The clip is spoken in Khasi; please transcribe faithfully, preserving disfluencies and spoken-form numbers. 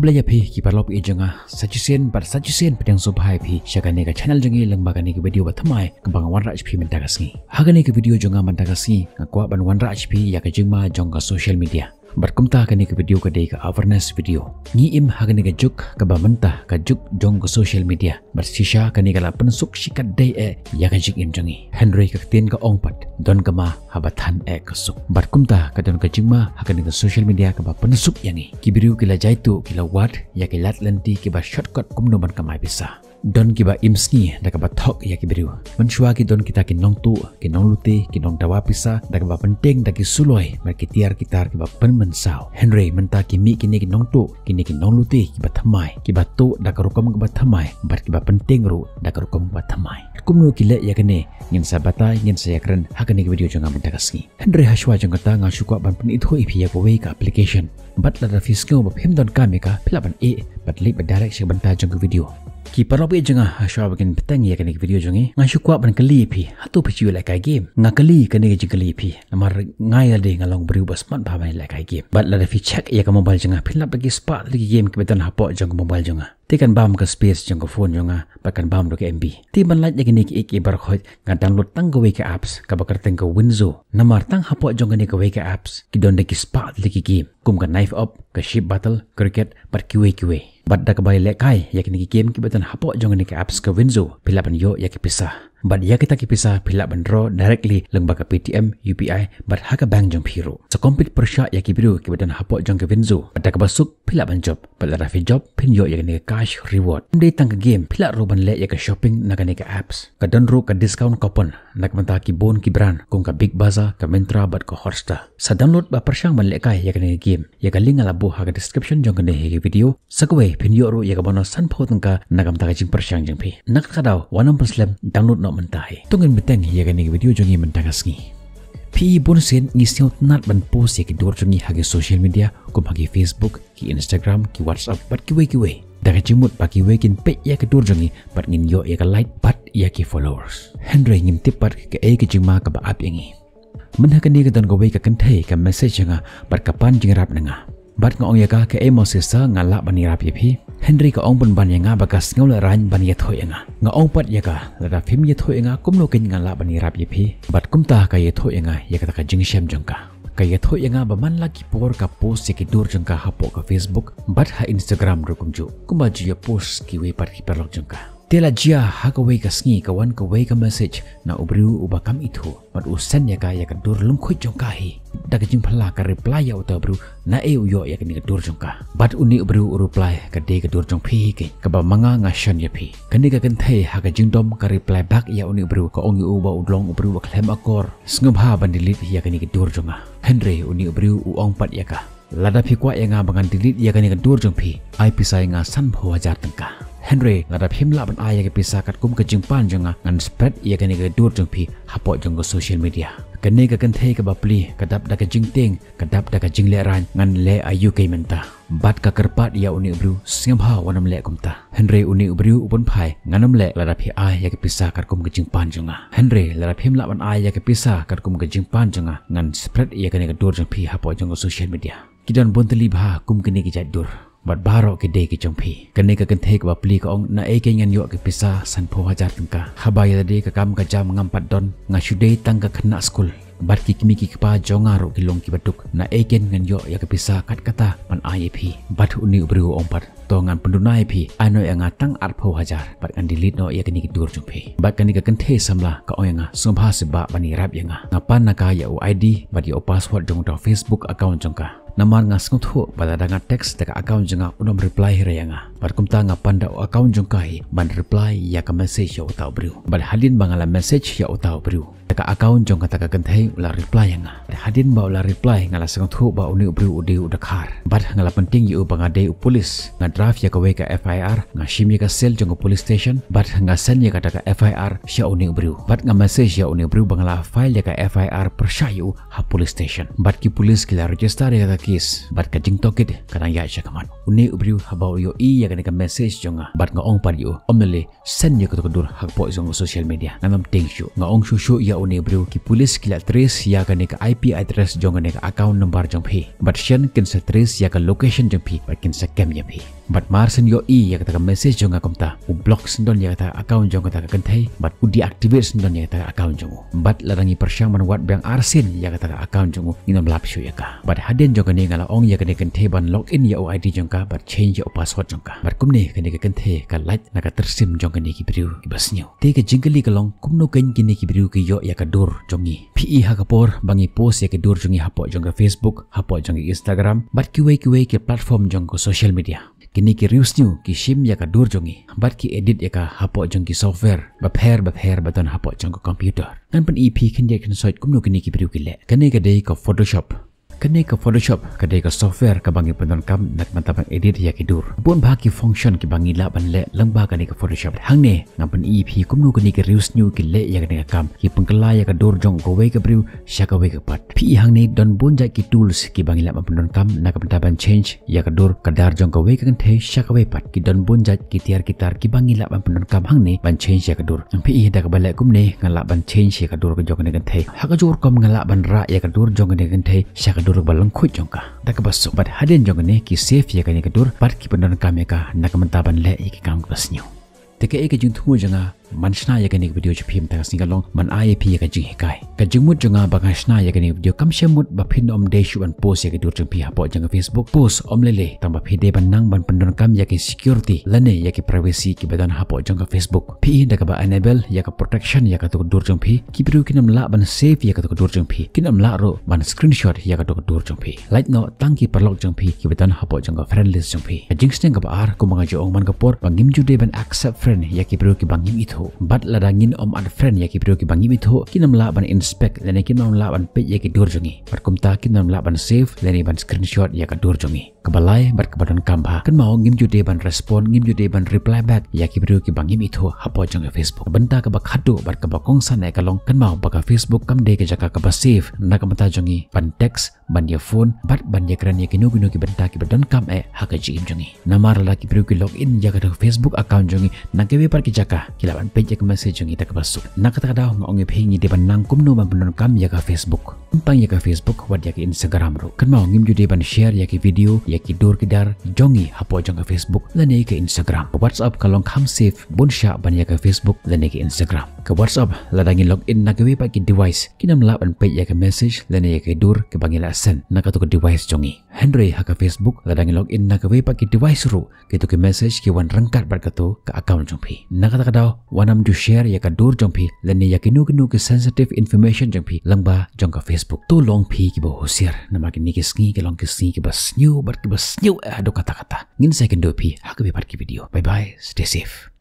Khublei ïa phi ki paralok ïa jong nga, sa shisien bad sa shisien pdiang sngewbha ïa phi sha kane ka channel jong ngi lyngba kane ka video ba thymmai kaba nga wanrah sha phi mynta ka sngi. Ha kane ka video jong nga mynta ka sngi nga kwah ban wanrah sha phi ïa ka jingma jong ka social media. Bad kumta kane ka video ka dei ka awareness video. Ngi im ha kane ka juk kaba mynta, ka juk jong ka social media. Bad shisha kane ka la pynsuk shikatdei eh ïa ka jingim jong ngi. Hynrei ka ktien ka ong pat, don ka ma haba than eh ka suk. Bad kumta ka don ka jingma ha kane ka social media kaba pynsuk ïa ngi. Ki briew ki la jaituh, ki la wad ïa ki lad lynti kiba shortcut kumno ban kamai pisa. Don kiba im sngi da kaba thok ïa ki briew. Mynshuwa ki don kita ki nongtuh, ki nonglute, ki nongdawa pisa, da kaba pyntieng da ki suloi bad ki tiar ki tar kiba pynmynsaw. Hynrei mynta ki mih kine ki nongtuh, kine ki nonglute kiba thymmai, kiba tuh da ka rukom kaba thymmai bad kiba pyntieng ruh da ka rukom kaba thymmai. Kumno ki leh ïa kane, ngin sa batai, ngin sa ïakren ha kane ka video jong nga mynta ka sngi. Hynrei hashwa jong kata nga shu kwah ban pynithuh ïa phi ïa kawei ka application. Bad lada phi sngew ba phim donkam ïa ka, phi lah ban ïeh bad leit ba direct sha ka bynta jong ka video. Ki paralok ïa jong nga, hashwa ba ngin bteng ïa kane ka video jong ngi, nga shu kwah ban kylli ïa phi, hato phi ju lehkai game? Nga kylli kane ka jingkylli ïa phi namar nga ïa lade nga long briew ba smat bha ban lehkai game. Bad lada phi check ïa ka mobile jong nga, phin lap da ki spah tylli ki game kiba don hapoh jong ka mobile jong nga. Te kan bam ka space jong ka phone jong nga bad kan bam ruh ka M B. Te ban lait ïa kine kiei kiei baroh khoit, nga download tang kawei ka apps kaba kyrteng ka Winzo. Namar tang hapoh jong kane kawei ka apps ki don da ki spah tylli ki game kum ka Knife Up, ka Ship Battle, Cricket bad kiwei kiwei. Bad da kaba lehkai ïa kine ki game kiba don hapoh jong kane ka apps ka Winzo, phi lah ban ïoh ïa ki pisa. Bad ïa kita ki pisa phi lah ban draw directly lyngba ka Paytm, U P I bad ha ka bank jong phi ruh. Sa compete pyrshah ïa ki briew kiba don hapoh jong ka Winzo. Bad da kaba suk phi lah ban jop. Bad lada phi jop phin ïoh ïa kane ka cash reward. Ym dei tang ka game, phi lah ruh ban leh ïa ka shopping na kane ka apps. Ka don ruh ka discount coupon na ka bynta ki bun ki brand kum ka Big Bazaar, ka Myntra bad ka Hotstar. Sa download bad pyrshang ban lehkai ïa kane ka game. Ïa ka link nga la buh ha ka description jong kane ka video. Sa kawei phin ïoh ruh ïa ka bonus sanphew tyngka na ka bynta ka jingpyrshang jong phi. Na kata ka daw wat nym pynslem, download noh mynta hi. To ngin bteng ïa kane ka video jong ngi mynta ka sngi. Phi bunsien ngi sngewtynnat ban post ïa ki dur jong ngi ha ki social media kum ha ki Facebook, ki Instagram, ki WhatsApp bad kiwei kiwei. Da ka jingmut ba kiwei kin peit ïa ka dur jong ngi bad ngin ïoh ïa ka like bad ïa ki followers. Hynrei ngim tip pat kaei ka jingma kaba ap ïa ngi. Mynha kane ka don kawei ka kynthei ka message ïa nga bad ka pan jingïarap na nga. Bad nga ong ïa ka, kaei mo sisa nga lah ban ïarap ïa phi? Hynrei ka ong pynban ïa nga ba ka sngew lehraiñ ban ïathuh ïa nga. Nga ong pat ïa ka, lada phim ïathuh ïa nga kumno keiñ nga lah ban ïarap ïa phi? Bad kumta ka ïathuh ïa nga ïa kata ka jingshem jong ka. Ka ïathuh ïa nga ba man la ki por ka post ïa ki dur jong ka hapoh ka Facebook bad ha Instagram ruh kumjuh, kumba ju ïa post kiwei pat ki paralok jong ka. Te la jia ha kawei ka sngi ka wan kawei ka message na u briew uba kam ithuh bad u send ïa ka ïa ka dur lyngkhuid jong ka hi. Da ka jingphylla ka reply ïa uta u briew naei u ïoh ïa kane ka dur jong ka. Bad une u briew u reply, ka dei ka dur jong phi hi keiñ, kaba ma nga nga shon ïa phi. Kane ka kynthei ha ka jingdom ka reply back ïa une u briew, ka ong ïa u ba u long u briew ba khlem akor. Sngewbha ban delete ïa kane ka dur jong nga. Hynrei une u briew u ong pat ïa ka, lada phi kwah ïa nga ba ngan delete ïa kane ka dur jong phi, ai pisa ïa nga sanphew hajar tyngka. Hynrei lada phim lah ban ai ïa ka pisa katkum ka jingpan jong nga, ngan spread ïa kane ka dur jong phi hapoh jong ka social media. Kane ka kynthei kaba pli ka dap da ka jingtieng, ka dap da ka jinglehraiñ, ngan leh aïu keiñ mynta. Bad ka kyrpad ïa une u briew, sngewbha wat nym leh kumta. Hynrei une u briew u pynphai, ngan nym leh lada phi ai ïa ka pisa katkum ka jingpan jong nga. Hynrei lada phim lah ban ai ïa ka pisa katkum ka jingpan jong nga, ngan spread ïa kane ka dur jong phi hapoh jong ka social media. Ki don bun tylli bha kum kine ki jait dur. Bad baroh ki dei ki jong phi. Kane ka kynthei kaba pli ka ong, naei keiñ ngan ïoh ka pisa sanphew hajar tyngka? Haba ïa lade ka kam ka jam ngam pat don, nga shu dei tang ka khynnah skul. Bad ki kmie ki kpa jong nga ruh ki long kiba duk. Naei keiñ ngan ïoh ïa ka pisa kat kata ban ai ïa phi? Bad une u briew u ong pat, to ngan pynduna ïa phi, ai noh ïa nga tang arphew hajar bad ngan delete noh ïa kane ka dur jong phi. Bad kane ka kynthei samla ka ong ïa nga, sngewbha seh bah ban ïarap ïa nga. Nga pan na ka ïa u I D bad ïa u password jong uta u Facebook account jong ka. Namar nga sngewthuh ba lada nga text da ka account jong nga un ym reply hi re ïa nga. Bad kumta nga pan da u account jong ka hi ban reply ïa ka message ïa uta u briew. Bad hadien ba nga la message ïa uta u briew, da ka account jong kata ka kynthei u la reply ïa nga. Bad hadien ba u la reply nga la sngewthuh ba une u briew u dei u dkhar. Bad nga la pyntieng ïa u ba nga dei u police. Nga draft ïa kawei ka F I R, nga shim ïa ka seal jong ka police station. Bad nga send ïa kata ka F I R sha une u briew. Bad nga message ïa une u briew ba nga la file ïa ka F I R pyrshah ïa u ha police station. Bad ki police ki la register ïa kata ka case. Bad ka jingtohkit ka dang ïaid shakhmat. Une u briew haba u ïohi ïa kane ka message jong nga, bad nga ong pat ïa u, ym lei lei, send ïa kato ka dur hapoh jong ka social media. Ngan ym tieng shuh. Nga ong shuh shuh ïa une u briew, ki pulis ki la trace ïa kane ka I P address jong kane ka account number jong phi. Bad shen kin sa trace ïa ka location jong phi, bad kin sa kem ïa phi. Bad mar shen ïohi ïa kata ka message jong nga kumta, u block shen don ïa kata ka account jong kata ka kynthei, bad u deactivate shen don ïa kata ka account jong u. Bad lada ngi pyrshang ban wad biang arsien ïa kata ka account jong u, ngin ym lap shuh ïa ka. Bad hadien jong kane nga la ong ïa kane ka kynthei ban log in ïa u I D jong ka, bad change ïa u password jong ka. Bad kumne kane ka kynthei ka lait na ka tyrsim jong kine ki briew kiba sniew. Te ka jingkylli ka long, kumno kein kine ki briew ki ïoh ïa ka dur jong ngi? Phi i ha ka por ba ngi post ïa ka dur jong ngi hapoh jong ka Facebook, hapoh jong ka Instagram, bad kiwei kiwei ki platform jong ka social media, kine ki riewsniew ki shim ïa ka dur jong ngi, bad ki edit ïa ka hapoh jong ki software bapher bapher ba don hapoh jong ka computer. Ngan pyni ïa phi khyndiat khynsoit kumno kine ki briew ki leh. Kane ka dei ka Photoshop. Kane ka Photoshop ka dei ka software kaba ngi pyndonkam na ka bynta ban edit ïa ki dur. Bun bha ki function kiba ngi lah ban leh lyngba kane ka Photoshop. Hangne ngan pyni ïa phi kumno kine ki riewsniew ki leh ïa kane ka kam, ki pynkylla ïa ka dur jong kawei ka briew sha kawei ka pat. Phi i hangne don bun jait ki tools kiba ngi lah ban pyndonkam na ka bynta ban change ïa ka dur ka dar jong kawei ka kynthei sha kawei pat. Ki don bun jait ki tiar ki tar kiba ngi lah ban pyndonkam hangne ban change ïa ka dur. Ngan pyni ïa da kaba leh kumne nga lah ban change ïa ka dur ka jong kane ka kynthei. Ha kajuh ka rukom nga lah ban rah ïa ka dur jong kane ka kynthei sha ka dur kaba lyngkhuit jong ka. Da kaba suk, bad hadien jong kane ki save ïa kane ka dur, bad ki pyndonkam ïa ka na ka bynta ban leh ïa ki kam kiba sniew. Te kaei ka jingthmu jong nga ban shna ïa kane ka video jong phi mynta ka sngi ka long ban ai ïa phi ïa ka jinghikai. Ka jingmut jong nga ba nga shna ïa kane ka video kam shym mut ba phin ym dei shuh ban post ïa ka dur jong phi hapoh jong ka Facebook. Post ym lei lei, tang ba phi dei ban nang ban pyndonkam ïa ki security lane ïa ki privacy kiba don hapoh jong ka Facebook. Phi i da kaba enable ïa ka protection ïa kato ka dur jong phi, ki briew kin ym lah ban save ïa kato ka dur jong phi, kin ym lah ruh ban screenshot ïa kato ka dur jong phi. Lait noh tang ki paralok jong phi kiba don hapoh jong ka friend list jong phi. Ka jingsneng kaba ar, kumba nga ju ong man ka por, ba ngim ju dei ban accept friend ïa ki briew kiba ngim ithuh. Bad lada ngin ym add friend ïa ki briew kiba ngim ithuh, kin ym lah ban inspect lane kin ym lah ban peit ïa ki dur jong ngi. Bad kumta kin ym lah ban save lane ban screenshot ïa ka dur jong ngi. Kaba lai bad kaba donkam bha, kynmaw ngim ju dei ban respond, ngim ju dei ban reply back ïa ki briew kiba ngim ithuh hapoh jong ka Facebook. Bynta kaba khatduh bad kaba kongsan eh ka long, kynmaw ba ka Facebook kam dei ka jaka kaba safe na ka bynta jong ngi ban text, ban ïa phone, bad ban ïa kren ïa kino kino ki bynta kiba donkam eh ha ka jingim jong ngi. Namar lada ki briew ki log in ïa ka Facebook account jong ngi na kiwei pat ki jaka, ki lah ban peit ïa ka message jong ngi da kaba suk. Na kata ka daw nga ong ïa phi ngi dei ban nang kumno ban pyndonkam ïa ka Facebook. Ym tang ïa ka Facebook, wat ïa ka Instagram ruh. Kynmaw ngim ju dei ban share ïa ki video, ïa ki dur ki dar jong ngi hapoh jong ka Facebook lane ka Instagram. WhatsApp ka long kham safe bun shah ban ïa ka Facebook lane ka Instagram. Ka WhatsApp lada ngi log in na kiwei pat ki device, kin ym lah ban peit ïa ka message lane ïa ki dur kiba ngi la send na kato ka device jong ngi. Hynrei ha ka Facebook lada ngi log in na kiwei pat ki device ruh, kito ki message ki wan ryngkat bad kato ka account jong phi. Na kata ka daw wat nym ju share ïa ka dur jong phi lane ïa kino kino ki sensitive information jong phi lyngba jong ka Facebook. To long phi kiba husiar, namar kine ki sngi ki long ki sngi kiba sniew bad kiba sniew eh haduh katta katta. Ngin sa ïakynduh ïa phi ha kiwei pat ki video. Bye bye, stay safe.